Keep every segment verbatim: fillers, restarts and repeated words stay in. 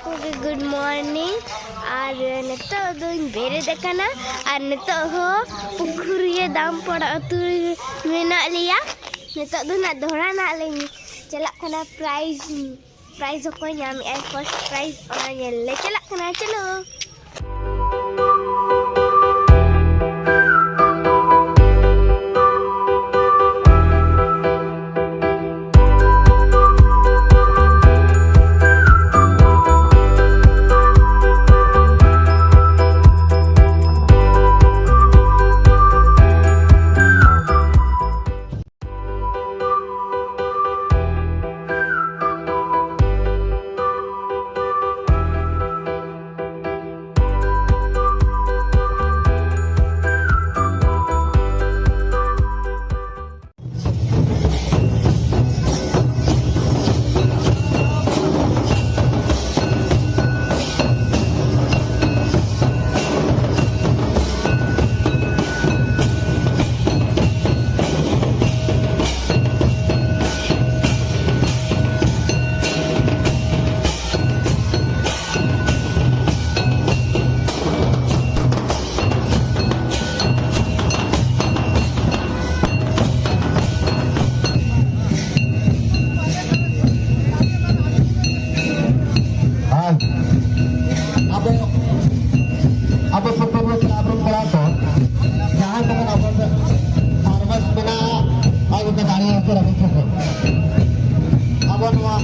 Good morning. ᱟᱨ ᱱᱤᱛᱚᱜ ᱫᱚᱧ ᱵᱮᱨᱮᱫ ᱟᱠᱟᱱᱟ᱾ ᱟᱨ ᱱᱤᱛᱚᱜ ᱦᱚᱸ ᱯᱩᱠᱷᱩᱨᱤᱭᱟᱹ ᱫᱟᱢᱯᱚᱲ ᱟᱹᱛᱩ ᱨᱮ ᱢᱮᱱᱟᱜ ᱞᱮᱭᱟ᱾ ᱱᱤᱛᱚᱜ ᱫᱚ ᱱᱟᱜ ᱫᱚᱦᱲᱟ ᱱᱟᱜ ᱞᱮ ᱪᱟᱞᱟᱜ ᱠᱟᱱᱟ ᱯᱨᱟᱭᱤᱡᱽ᱾ ᱯᱨᱟᱭᱤᱡᱽ ᱚᱠᱚᱭ ᱧᱟᱢᱮᱜᱼᱟᱭ, ᱯᱷᱟᱨᱥᱴ ᱯᱨᱟᱭᱤᱡᱽ, ᱚᱱᱟ ᱧᱮᱞ ᱞᱮ ᱪᱟᱞᱟᱜ ᱠᱟᱱᱟ᱾ ᱪᱚᱞᱚ᱾ ᱟᱨ ᱟᱵᱚ, ᱟᱵᱚ ᱯᱨᱚᱛᱮᱠ ᱠᱞᱟᱵᱽ ᱨᱮᱱ ᱠᱚᱲᱟ ᱠᱚ, ᱡᱟᱦᱟᱸᱭ ᱠᱚᱵᱚᱱ ᱟᱵᱚ ᱯᱷᱟᱨᱢᱟᱥ ᱢᱮᱱᱟᱜᱼᱟ, ᱟᱵᱚ ᱠᱚ ᱫᱟᱲᱮᱭᱟᱠᱚ ᱨᱟᱹᱯᱩᱫ ᱠᱚ᱾ ᱟᱵᱚ ᱱᱚᱣᱟ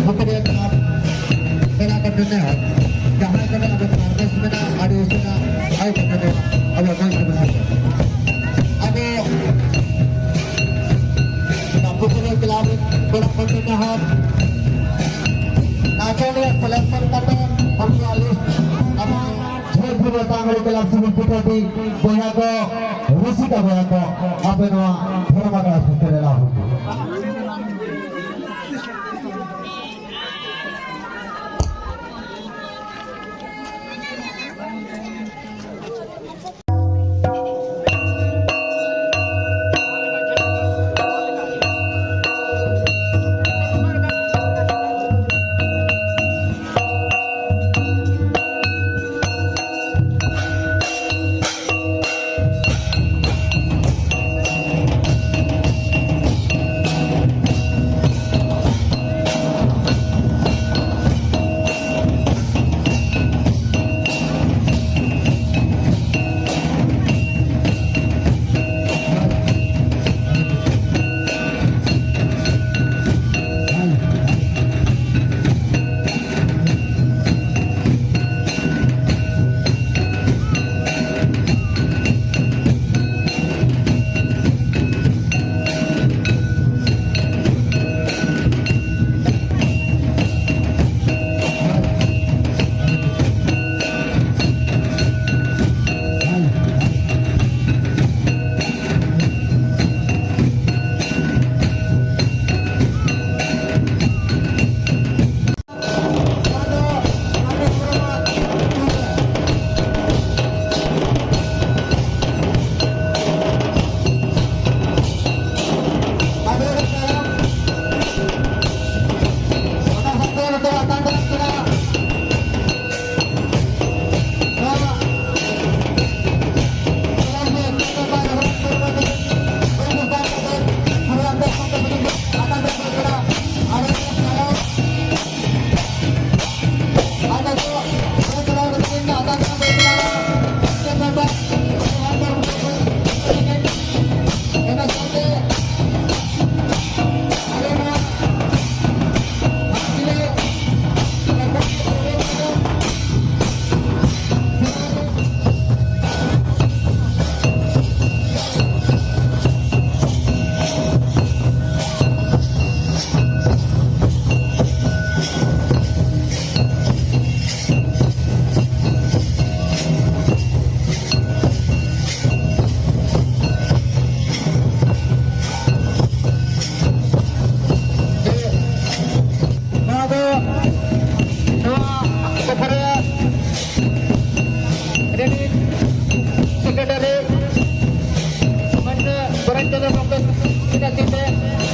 ᱵᱷᱤᱛᱨᱤ ᱨᱮ ᱠᱞᱟᱵᱽ ᱢᱮᱱᱟᱜ ᱠᱟᱛᱮ ᱛᱮᱦᱚᱸ ᱡᱟᱦᱟᱸᱭ ᱠᱚᱨᱮ ᱟᱵᱚ ᱯᱷᱟᱨᱢᱮᱥ ᱢᱮᱱᱟᱜᱼᱟ, ᱟᱹᱰᱤ ᱩᱥᱟᱹᱨᱟ ᱟᱭ ᱠᱟᱛᱮ ᱫᱚ ᱟᱵᱚ ᱢᱚᱡᱽ ᱛᱮᱵᱚᱱ ᱥᱮᱴᱮᱨᱟ᱾ ᱟᱵᱚ ᱵᱟᱯᱩ ᱥᱚᱫᱚᱨ ᱠᱞᱟᱵᱽ ᱨᱮᱱ ᱠᱚᱲᱟ ᱠᱚ ᱛᱮᱦᱚᱸ ᱱᱟᱪᱚᱱᱤᱭᱟᱹ ᱥᱤᱞᱮᱠᱥᱚᱱ ᱠᱟᱛᱮ ᱩᱱᱠᱩᱣᱟᱜ ᱞᱤᱥᱴ ᱟᱵᱚ ᱡᱷᱮᱸᱴ ᱵᱩᱨᱩ ᱛᱟᱝᱜᱟᱲᱤ ᱠᱞᱟᱵᱽ ᱥᱩᱢᱩᱝ ᱯᱤᱴᱟᱹᱰᱤ ᱵᱚᱭᱦᱟ ᱠᱚ, ᱨᱩᱥᱤᱠᱟ ᱵᱚᱭᱦᱟ ᱠᱚ, ᱟᱯᱮ ᱱᱚᱣᱟ ᱫᱷᱚᱨᱚᱢ ᱟᱠᱷᱲᱟ ᱥᱮᱴᱮᱨ ᱮᱱᱟ᱾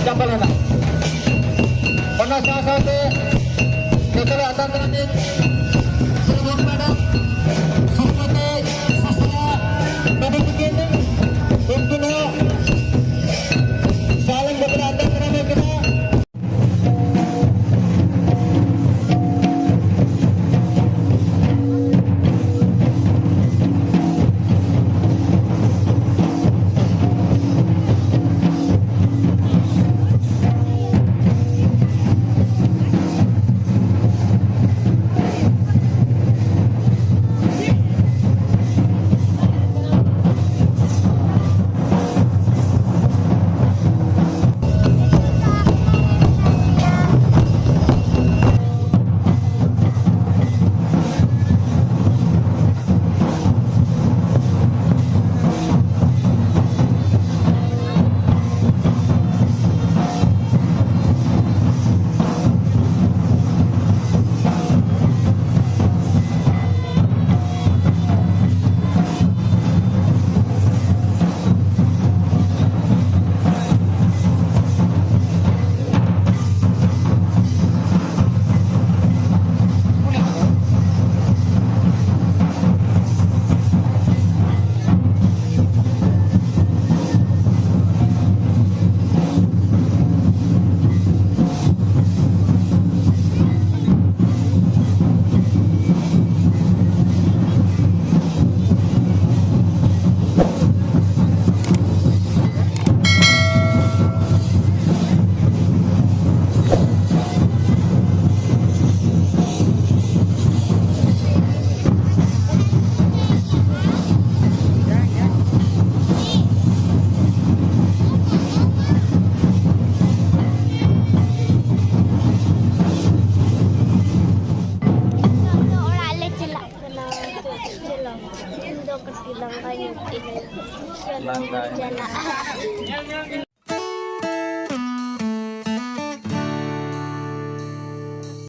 ᱪᱟᱯᱟᱞ ᱮᱱᱟ᱾ ᱚᱱᱟ ᱥᱟᱶ ᱥᱟᱶᱛᱮ ᱡᱚᱛᱚ ᱞᱮ ᱟᱛᱟᱝ ᱫᱟᱨᱟᱢ ᱮᱫ ᱥᱨᱤᱢᱚᱛᱤ ᱢᱮᱰᱟᱢ, ᱥᱨᱤᱢᱚᱛᱤ ᱥᱩᱥᱤᱞᱟ ᱴᱩᱰᱩ ᱛᱤᱠᱤᱱ, ᱩᱱᱠᱤᱱ ᱦᱚᱸ ᱥᱟᱞᱮᱱ ᱠᱟᱛᱮ ᱞᱮ ᱟᱛᱟᱝ ᱫᱟᱨᱟᱢ ᱮᱫ ᱠᱤᱱᱟ᱾ ᱚᱲᱟᱜ ᱞᱮ ᱪᱟᱞᱟᱜ ᱠᱟᱱᱟ᱾ ᱪᱚᱞᱚ, ᱤᱧ ᱫᱚ ᱠᱟᱹᱴᱤᱡ ᱞᱟᱸᱜᱟ ᱧᱚᱜ ᱜᱤᱱᱟᱹᱧ᱾ ᱪᱚᱞᱚ, ᱞᱟᱸᱜᱟ᱾ ᱪᱟᱞᱟᱜᱼᱟ᱾